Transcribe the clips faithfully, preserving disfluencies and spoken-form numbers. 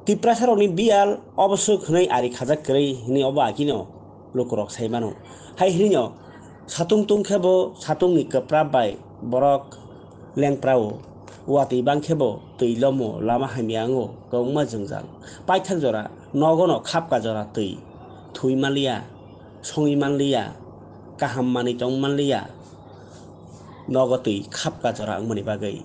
Tiprasarokni biyal oboswk hwnwi ari khajak kwrwi hwnwi obo agino lukurok sai mano. Hai hwnwino satung tungkhe bo satungni kwpra bai borok lengprao, watwi bangkhe bo twi lomo lama hamya wngo kwbangma jwngjal. Paithak jora nogono khapka jora twi thwi manliya, songwi manliya, kaham manwi tong manliya. Nogo twi khapka jora wngmani bagwi.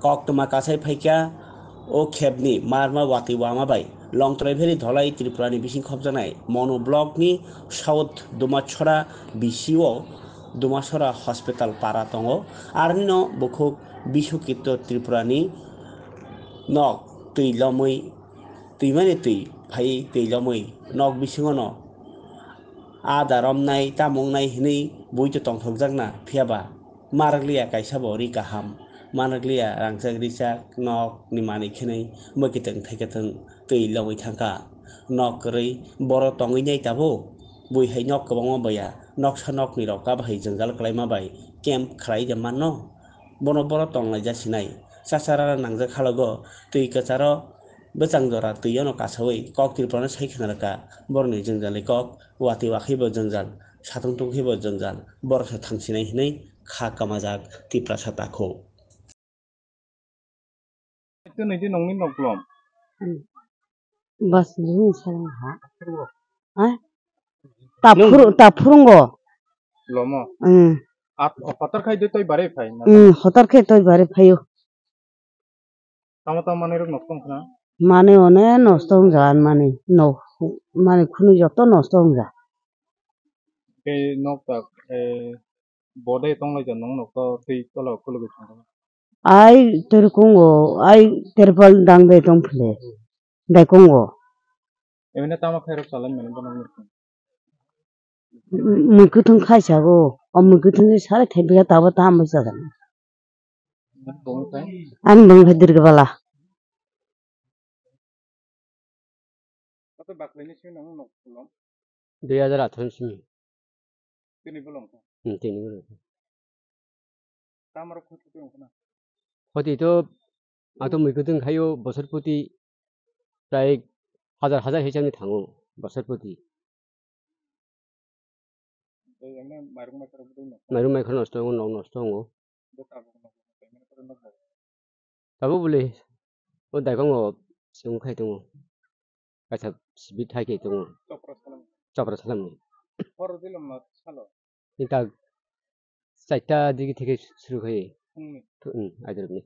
Koktwma kasai phaikha o khepni marma watwi wama bai Longtrai Valley Dholai Tripurani bising khopjaknai Monu Blockni South Dumasora B C O Dumasora Hospital para tongo. Arnino bukhuk Bisukitto Tripurani nok twi lomwi, twimani twi phaiwi twi lomwi nok bisingono ada romnai, tamo wngnai hwnwi buito tongthokjakna, phiyaba marakliya kaisa bo ri kaham, marakliya rangchak richak nok ni manwi khenwi bwkhe tong thai khe tong twi logwi thangkha. Nok kwrwi boro tongwi nai tabuk, bui hai nok kwbangma baya, noksa nokni rok kab hai jwngjal kwlaima bai camp khlai de manno. Bono boro tong laijak sinai, chachara nangjak khalogo twi kwcharo bwchang jora twi ono kasawi kok Tripurano sai khna rwkha, boroni jwngjalni kok. Watwi wakhai bo jwngjal, satung tungkhai bo jwngjal, borok se thangsinai hinwi kha kamajak Tiprasa takhuk. Tei nini nongni noklam. Bas nini sarang ha. Ha? Taphur-, taphurungo. Lomo. Hmm. At hotar khai de toi bare phai na. Hmm, hotar khai toi bare phaio. Tamo tamo manwi rok nosto wngkha na? Manwi one nosto wngja, ani manwi no, manwi khunui joto nosto wngja. Tei nok tak, eh, bodai tonglaijak nong nok to twi tola khulugwi thangkha. Ai terkungo, ai terpal dang dai tong phile, dai kongo. Emne tamo khairok salai mani bono nukha. Mui kwthwng khai sago, o mui kwthwng se sare thai biya tabo tamo sajak. Ani bung khai dirga bala. Kota baklaini simi nang nok phulam? Dui hajar atharo simi. Tini bolong kha? Hmm, tini bolong kha. Tamaro khoti tong khna? Khoti to, ang to mui kwthwng khaio bosor poti prai hajar hajar hisabni thango bosor poti. Tei emne mairung maikha rok bwdai no? Mairung maikha nosto wngo, nok nosto wngo. Bo tabuk nok, emne kore nok bo. Tabuk bwle, o daikongo song khai tongo. Kaisa sibit hai khai tongo. Chopra salam. Chopra salamni. Hor dilom na salo? Inta chaita digi theke suru khai. Phungni? Thu-, um, aidorni.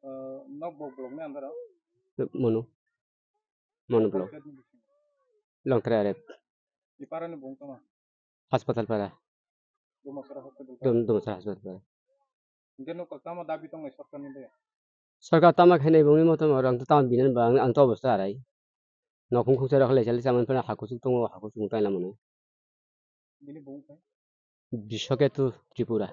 Ah, nok bo bolong ni andaro? Monu. Monu bolong. Longtrai arep. Ipara ni bung tama? Hospital para. Dumasara hospital para. Dum-, Dumasara hospital para. Hingke nok tama dabi tong nai sorkar ni de? Sorkar tama khainai bung ni motom oro ang to tama binan ba ang, ang to obostha arai. Nok hung khung sara khalai sali saman pana hakuchuk tongo, hakuchuk tai lamano. Bini bung khai? Bishoketu Tripura.